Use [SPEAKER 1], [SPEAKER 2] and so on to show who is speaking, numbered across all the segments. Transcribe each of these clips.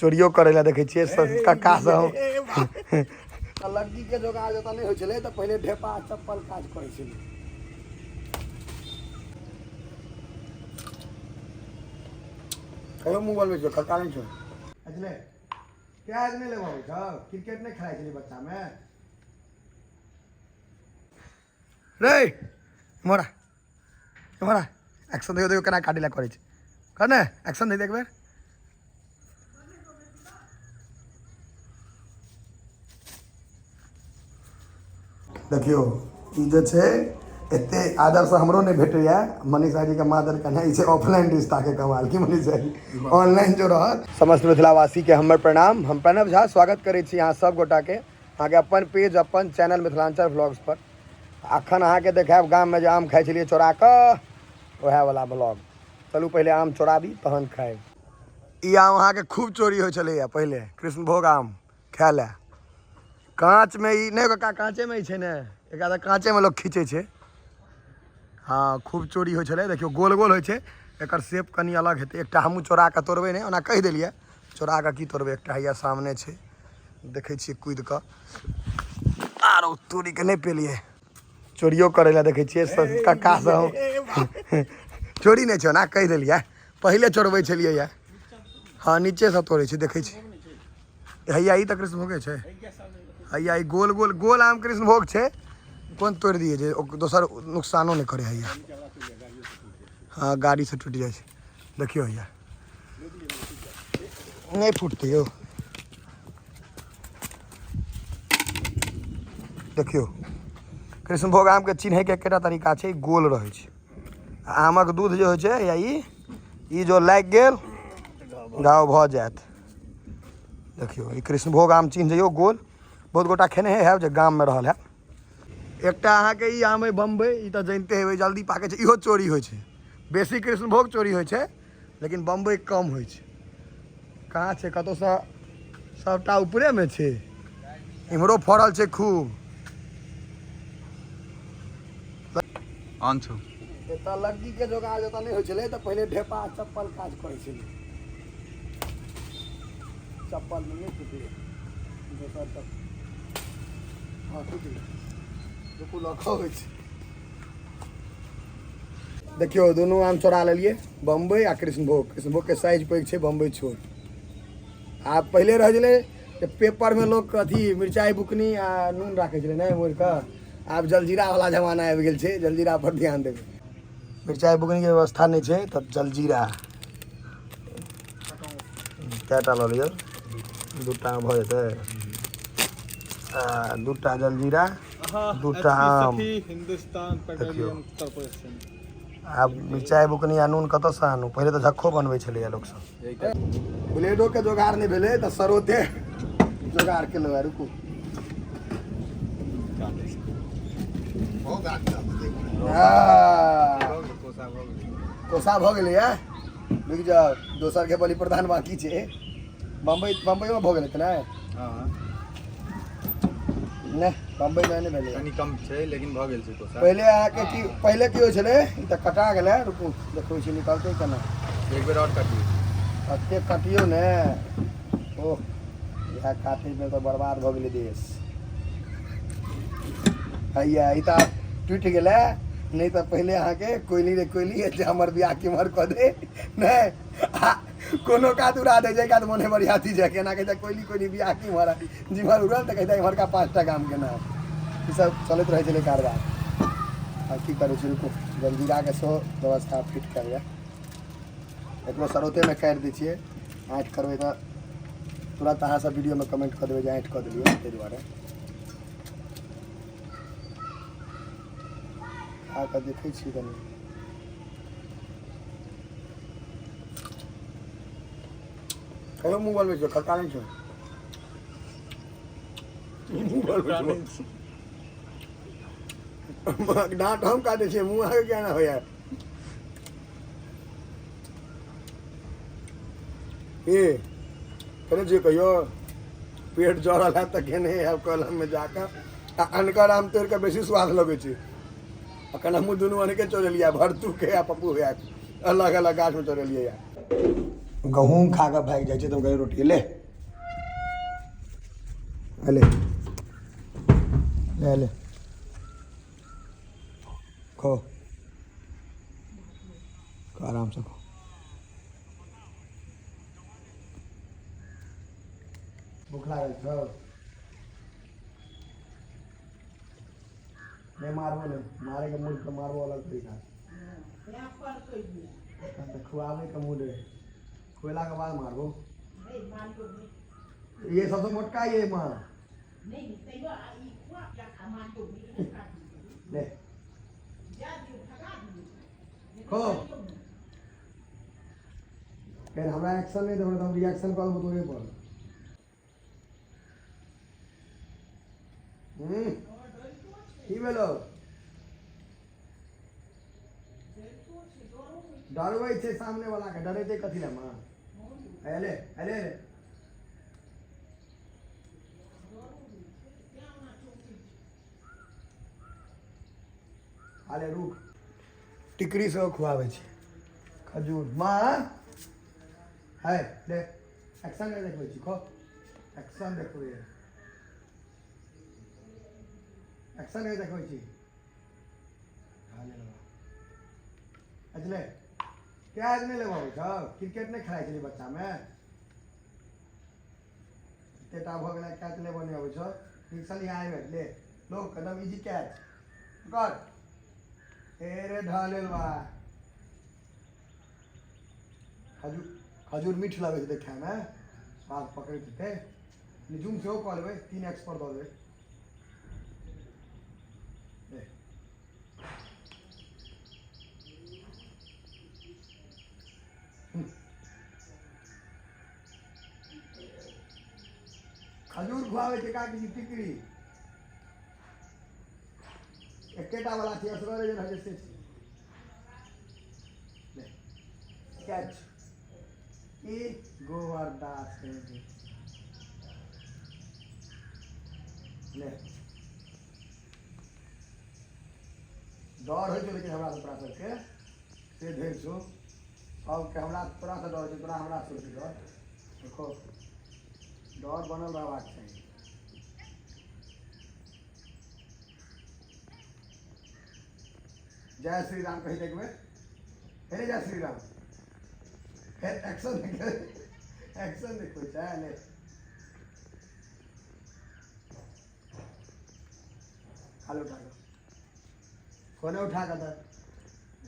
[SPEAKER 1] चोरियो करै लए देखै छियै कक्का सब। लग्गीके जोगाड़ जतऽ नहि होइ छलै तऽ पहिले ढेपा चप्पल काज करै छलै। कहियो मुँह बनबै छौ? खट्टा नहि छौ? बुझले, प्याज नहि लेबऽ छौ? क्रिकेट नहि खेलाइ छलै बच्चामे रे? इम्हर आ, इम्हर आ। एक्शन देखियौ, देखियौ केना काटै लए करै छै। कर ने एक्शन दे एक बेर। देखियौ, ई जे छै एते आदरसँ हमरो नहि भेटैए मनीष भाईजीके मादर केनाइ। ई छै ऑफलाइन रिश्ताके कमाल। की मनीष भाईजी, ऑनलाइन जो रहत। समस्त मिथिलावासीके हमर प्रणाम। हम प्रणव झा स्वागत करै छी अहाँ सब गोटाके अहाँके अपन पेज, अपन चैनल मिथिलाञ्चल व्लॉग्स पर। अखन अहाँके देखायब गाममे जे आम खाइ छलियै चोरा कऽ, वएह ब्लॉग। चलू, पहिले आम चोराबी तहन खायब। ई आम अहाँके खूब चोरी होइ छलैए पहिले, कृष्णभोग आम खाय लए। काँचमे ई नहि काका, काँचेमे ई छै ने, एकरा तऽ काँचेमे लोक खींचै छै। हँ, खूब चोरी होइ छलै। देखियौ, गोल गोल होइ छै, एकर शेप कनि अलग हेतै। एकटा हमहूँ चोरा कऽ तोड़बै नहि, ओना कहि देलियै, चोरा कऽ की तोड़बै। एकटा हैया सामने छै, देखै छियै कुदि कऽ। आरो तोड़ि कऽ नहि पेलियै। चोरियो करै लए देखै छियै कक्का सब। चोरी नहि छै, ओना कहि देलियै, पहिले चोरबै छलियै। हँ, नीचेसँ तोड़ै छै। देखै छी, हैया ई तऽ कृष्णभोगे छै। हैया ई गोल गोल गोल आम कृष्णभोग छै। कोन तोड़ि दियै जे दोसर नुकसानो नहि करै? हैया, हँ, गाड़ीसँ टूटि जाइ छै। देखियौ, हैया नहि फूटतै यौ। देखियौ, कृष्णभोग आमके चिन्हैके एकेटा तरीका छै, गोल रहै छै। आमक दूध जे होइ छै या ई ई जो लागि गेल, घाव भऽ जायत। देखियौ, ई कृष्णभोग आम चिन्ह जइयौ, गोल। बहुत गोटा खेने हैब जे गाममे रहल हैब। एकटा अहाँके ई आम अइ बम्बई, ई तऽ जनिते हेबै, जल्दी पाकै छै। इहो चोरी होइ छै। बेसी कृष्णभोग चोरी होइ छै, लेकिन बम्बई कम होइ छै। कहाँ छै? कतहुसँ सभटा ऊपरेमे छै। इम्हरो फड़ल छै खूब।
[SPEAKER 2] आन छौ।
[SPEAKER 1] एतऽ लग्गीके जोगाड़ जतऽ नहि होइ छलै तऽ पहिले ढेपा चप्पल काज करै छलै। चप्पलमे नहि टूटलै, दोसर चप्पल। हँ, टूटि गेलै। रुकू, लऽ कऽ अबै छी। देखियौ, दुनू आम चोरा लेलियै, बम्बई आ कृष्णभोग। कृष्णभोगके साइज पैघ छै, बम्बई छोट। आ पहिले रहै छलै जे पेपरमे लोक अथी मिरचाइ बुकनी आ नून राखै छलै नहि मोड़ि कऽ। आब जलजीरावला जमाना आबि गेल छै, जलजीरा पर ध्यान देबै। मिरचाइ बुकनीके व्यवस्था नहि छै तऽ जलजीरा। कएटा लऽ लिअ? दूटा भऽ जेतै। आ दूटा जलजीरा, दूटा आम।
[SPEAKER 2] Hindustan petroleum corporation.
[SPEAKER 1] आब मिरचाइ बुकनी आ नून कतऽसँ आनू? पहिले तऽ झक्खो बनबै छलैए लोकसभ। ब्लेडोके जोगाड़ नहि भेलै तऽ सरोते जोगाड़ केलहुँ। रुकू। कोसा भऽ गेलैए, रुकि जाउ। दोसरके बलि प्रदान बाँकी छै। बम्बई, बम्बईमे भऽ गेलै तऽ नहि? नहि, बम्बईमे नहि भेलै।
[SPEAKER 2] कनि कम छै, लेकिन भऽ गेल छै कोसा।
[SPEAKER 1] पहिले अहाँके की, पहिले की होइ छलै? ई तऽ कटा गेलै। रुकू, देखबै छी निकलतै केना।
[SPEAKER 2] एक बेर आओर काटियौ।
[SPEAKER 1] कते कटियौ ने। ओह, इएह काटैमे तऽ बर्बाद भऽ गेलै देश। हैया, ई तऽ आब टूटि गेलै। नहि तऽ पहिले अहाँके कोयली रे कोयली जे हमर बियाह केम्हर कऽ दे। नहि आ कोनो कात उड़ा दै छै, कात मोने बरियाती जाय। केना कहै छै, कोयली कोयली बियाह केम्हर, जिम्हर उड़ल तऽ कहै इम्हरका 5टा गामके नाम। ई सब चलैत रहै छलै कारबार। आब की करै छी? रुकू, जलजीराके सेहो व्यवस्था फिट कयल जाय। एकरो सरौतेमे काटि दै छियै। आँठि करबै तऽ तुरन्त अहाँ सब वीडियोमे कमेंट कऽ देबै जे आँठि कऽ देलियै, ताहि दुआरे खा कऽ देखै छी कनि। कहियो मुँह बनबै छियै? खट्टा नहि छै? मुँह बनबै छियै? डाँट हम काटै छियै, मुँह अहाँके केना होइया? की केने छियै कहियो? पेट जरल हैत तऽ केने हैब कलममे जाकऽ। आ अनकर आम तोड़ि कऽ बेसी स्वाद लगै छै। अखन हमहूँ दुनू अनके चोरेलियै, भरतूके आ पप्पू भैयाके, अलग अलग गाछमे चोरेलियै। गहूँम खा कऽ भागि जाइ छै तऽ हम कहै रोटी ले ले ले ले खो, आरामसँ खो। भूख लागल छौ? नहि मारबो, नहि मारैके मूड के मारबो अलग तरीका से। तऽ खुआबैके मूड है, खुएलाके बाद मारबो। ये सबसे मोटका ये माँ ले खो। फेर हमरा एक्शन नहि देबो तऽ हम रिएक्शन कऽ देबो तोरे पर। की भेलो? डरबै छै सामने वाला के, डरेतै कथी लए माँ? अले अले अले, रुक, टिकरी सेहो खुआबै छै, खजूर। माँ है ले, एक्शन नहि देखबै छी, खो। एक्शन देखबै, एक्शन नहि देखबै छी। खा ले लेबा। अच्छा, कैच नहि लेबाबै छौ? क्रिकेट नहि खेलाइ छली बच्चामे? एतेटा भऽ गेलै, कैच लेबऽ नहि अबै छौ? नीकसँ लिहा आबि ले लो, कदम इजी कैच कर। रे ढलेल बा। खजूर, खजूर मीठ लगै छै खायमे, स्वाद पकड़ैत हेतै। जूम सेहो कऽ लेबै, 3x पर दऽ देबै। ले। खजूर खुआबै छै काकी टिकरी। एकेटा वाला छै, असगरे जे रहै छै से छै। ले कैच। ई गोबर दास है। ले। डर होइ छै लेकिन हमरा तोरा सबके से ढेर छौ सबके। हमरा तोरासँ डर छै, तोरा हमरा से डर। देखो, डर बनल रहबाक चाही। जय श्री राम कही देखबै। हे, जय श्री राम। फेर एक्शन देखै, एक्शन देखबै छै। ले खाली उठा कऽ, फोने उठा कऽ तऽ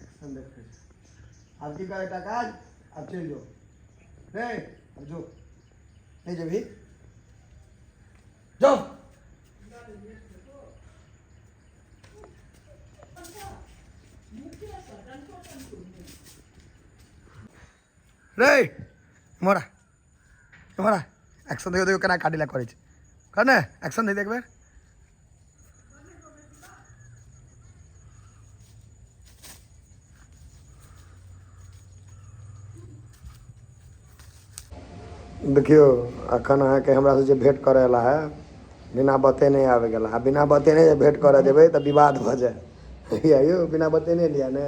[SPEAKER 1] एक्शन देखबै छै। आब की करे एकटा काज, आब चलि जो। नहीं, अब जो नहीं जेबही, जो। रे मोरा मोरा, एक्शन देखो, देखो केना काटि ला करै छै। कर ने एक्शन दे एक बेर। देखियौ, अखन अहाँके हमरासँ जे भेँट करय अयला है, बिना बतेने आबि गेला। आ बिना बतेने जे भेँट करऽ जेबै तऽ विवाद भऽ जाय। यौ, बिना बतेने लिया ने?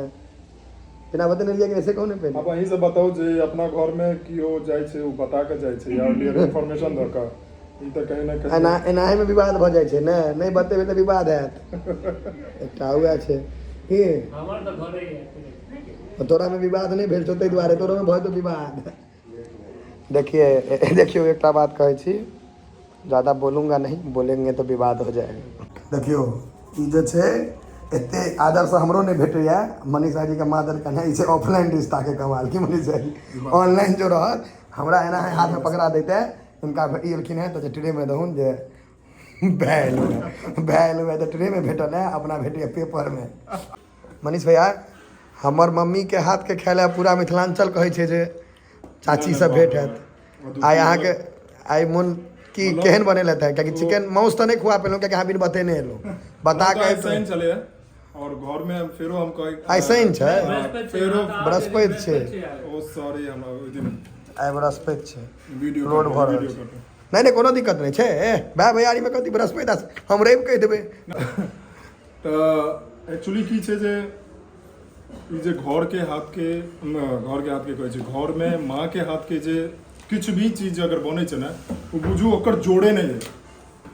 [SPEAKER 1] बिना बतेने लिया कि ऐसे कहू ने पहिले?
[SPEAKER 3] आब अहीं से बताउ जे अपना घर में केओ जाइ छै, ओ बता के जाइ छै या अर्लियर इन्फॉर्मेशन दऽ कऽ? ई तऽ कहीं ना कहीं
[SPEAKER 1] एना एनाहेमे विवाद भऽ जाइ छै ने। नहि बतेबै तऽ विवाद हैत। एकटा उएह छै की।
[SPEAKER 4] हमर तऽ घरे यऽ।
[SPEAKER 1] तोरामे विवाद नहि भेल छौ, ताहि दुआरे तोरामे भऽ जेतौ विवाद। देखिए, देखियौ, एकटा बात कहै छी, ज़्यादा बोलूँगा नहीं, बोलेंगे तो विवाद हो जाएगा। देखियौ, ई जे छै एते आदरसँ हमरो नहि भेटैए मनीषा जीके मादर कहना। ई छै ऑफलाइन रिश्ताके कमाल। की मनीषा जी? ऑनलाइन जो रहत, हमरा एना हाथमे पकड़ा दैते हिनका। ई एलखिन हेँ तऽ ट्रेमे दहुन जे बैल हुए, बैल हुए तऽ ट्रेमे भेटल है, अपना भेटैए पेपरमे। मनीष भैया, हमर मम्मीके हाथके खाय लए पूरा मिथिलाञ्चल कहै छै जे चाचीसँ भेंट हैत। आइ अहाँके आइ मोन की केहन बनेलथि है? कियाकि चिकन माउस तऽ नहि खुआ पेलहुँ, कियाकि अहाँ बिन बतेने एलहुँ। बता
[SPEAKER 3] तऽ आइ
[SPEAKER 1] के
[SPEAKER 3] शनि छलैए और घर में फेरो हम कहै
[SPEAKER 1] आइ शनि छै?
[SPEAKER 3] हाँ, फेरो
[SPEAKER 1] बृहस्पति छै।
[SPEAKER 3] ओ सॉरी, हमरा ओहि दिन
[SPEAKER 1] आइ बृहस्पति छै।
[SPEAKER 3] वीडियो
[SPEAKER 1] लोड भऽ रहल
[SPEAKER 3] वीडियो
[SPEAKER 1] छै।
[SPEAKER 3] कटू।
[SPEAKER 1] नहि नहि, कोनो दिक्कत नहि छै। ए भाय, भैयारीमे कथी बृहस्पति हम रवि कहि देबै।
[SPEAKER 3] तऽ एक्चुअली की छै जे ई जे घर के हाथ के घर के हाथ के कहै छै, घर में माँ के हाथ के जे किछु भी चीज अगर बनै छै ने, ओ बुझू ओकर जोड़े नहि है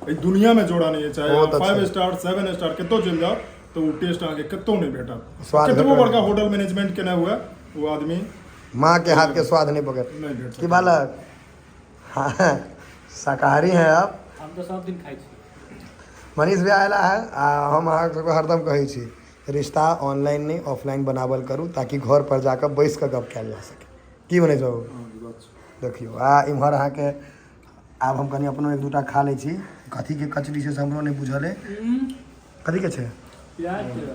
[SPEAKER 3] एहि दुनिया में, जोड़ा नहि है। चाहे
[SPEAKER 1] बहुत अच्छा।
[SPEAKER 3] 5 स्टार 7 स्टार कतौ चलि जाओ तऽ ओ टेस्ट अहाँके कतौ नहि भेटत।
[SPEAKER 1] स्वाद
[SPEAKER 3] कतबो
[SPEAKER 1] भेटत।
[SPEAKER 3] बड़का होटल मैनेजमेंट केने हुए ओ आदमी
[SPEAKER 1] माँ के हाथ के स्वाद नहीं पकड़
[SPEAKER 3] नहि भेट
[SPEAKER 1] की
[SPEAKER 3] सकत।
[SPEAKER 1] बालक, हाँ, शाकाहारी हैं आप?
[SPEAKER 4] हम तऽ सब दिन खाइ छी।
[SPEAKER 1] मनीष भैया आयला है आ हम अहाँ सबके हरदम कहै छी, रिश्ता ऑनलाइन नहि, ऑफलाइन बनावल करू, ताकि घर पर जाकऽ बैस कऽ गप कयल जा सके। की मनीष बाबू?
[SPEAKER 3] हँ, ई बात छै।
[SPEAKER 1] देखियौ, आ इम्हर अहाँके आब हम कनि अपनो एक दूटा खा लै छी। कथीके कचरी छै से हमरो नहि बुझल अइ। कथीके छै?
[SPEAKER 4] प्याज के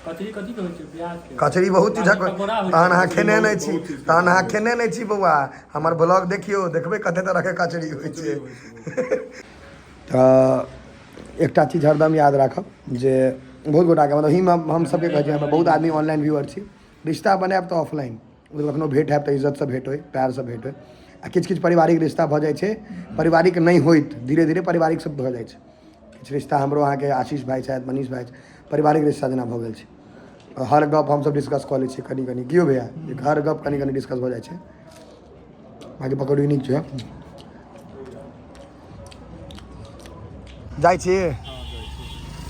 [SPEAKER 4] कचरी। कथी के होइ छै प्याज के?
[SPEAKER 1] कचरी बहुत चीजक।
[SPEAKER 4] बाकी पकौड़ा होइ छै।
[SPEAKER 1] तहन अहाँ खेने नहि छी।
[SPEAKER 3] बहुत चीजके।
[SPEAKER 1] तहन अहाँ खेने नहि छी बौआ। हमर ब्लॉग देखियौ, देखबै कते तरहके कचरी होइ छै। तऽ एकटा चीज हरदम याद राखब जे बहुत गोटाके, मतलब ही हम सबके कहै छी, हमरा बहुत आदमी ऑनलाइन व्यूअर छी, रिश्ता बनायब तऽ ऑफलाइन। मतलब कखनो भेट हैब तऽ इज्जतसँ भेट होइ, प्यारसँ भेट होइ। आ किछु किछु पारिवारिक रिश्ता भऽ जाइ छै, पारिवारिक नहि होइत धीरे धीरे पारिवारिक सब भऽ जाइ छै। किछु रिश्ता हमरो अहाँके आशीष भाइ छथि, मनीष भाइ छथि, पारिवारिक रिश्ता जेना भऽ गेल छै। हर गप हमसब डिस्कस कऽ लै छियै कनि कनि। कियो भैया, हर गप कनि कनि डिस्कस भऽ जाइ छै। बाँकी पकौड़ी नीक छै। जाइ छी।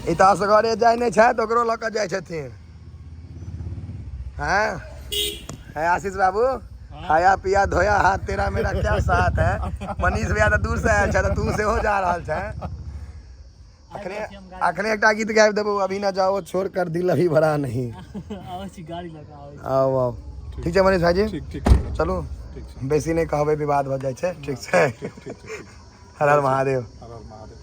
[SPEAKER 1] ई तऽ असगरे जाइ नहि छथि, ओकरो लऽ कऽ जाइ छथिन। हैं है आशीष बाबू, खाया पिया धोया हाथ, तेरा मेरा क्या साथ है। मनीष भैया तऽ दूर से आयल छै, तऽ तू सेहो जा रहल छै। अखने अखने एकटा गीत गाबि देबौ, अभी ना जाओ छोड़ कर, दिल अभी भरा नहीं।
[SPEAKER 4] आबै छी, गाड़ी लऽ कऽ आबै छी।
[SPEAKER 1] आउ आउ। ठीक छै मनीष भाईजी।
[SPEAKER 3] ठीक ठीक ठीक।
[SPEAKER 1] चलू।
[SPEAKER 3] ठीक छै।
[SPEAKER 1] बेसी नहि कहबै, विवाद भऽ जाइ छै। ठीक छै।
[SPEAKER 3] ठीक छै, ठीक।
[SPEAKER 1] हर हर महादेव।
[SPEAKER 3] हर हर महादेव।